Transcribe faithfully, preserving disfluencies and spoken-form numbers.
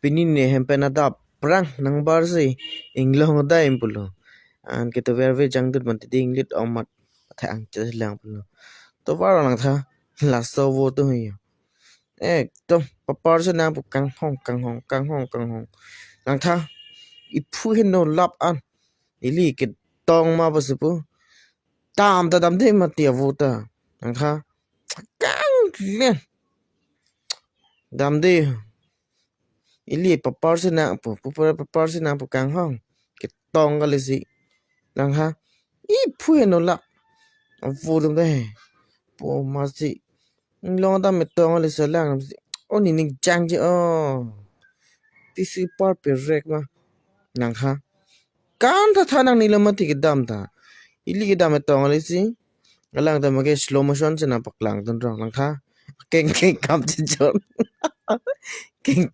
Pini ne hem pen adap prang nangbar si inglong dai pulo. Anke tovar ve jangdut man titi inglit omat athe angche lang pulo. Tovar langtha laso vo tu hi. Ekdom papar si nangpu kanghong kanghong kanghong kanghong. Langtha iphu heno lap an. Ili ketong ma pusi pu. Dam ta damde mati avo ta. Langtha kanglen. Damde. Ili papar si nangpu, papar papar si nangpu kanghong. Ketong kali si. Langtha iphu heno lap. Avo damde. Po masi. Inglong dam metong kali si lang si. O nini jangje o. Tisi par perek ma. Langtha. Kan tha tha nang nilo mati kedam ta. Ili kedam metong kali si. Alang ta make slow motion si nangpaklang tun rong langtha. Keng keng kam chichon. Keng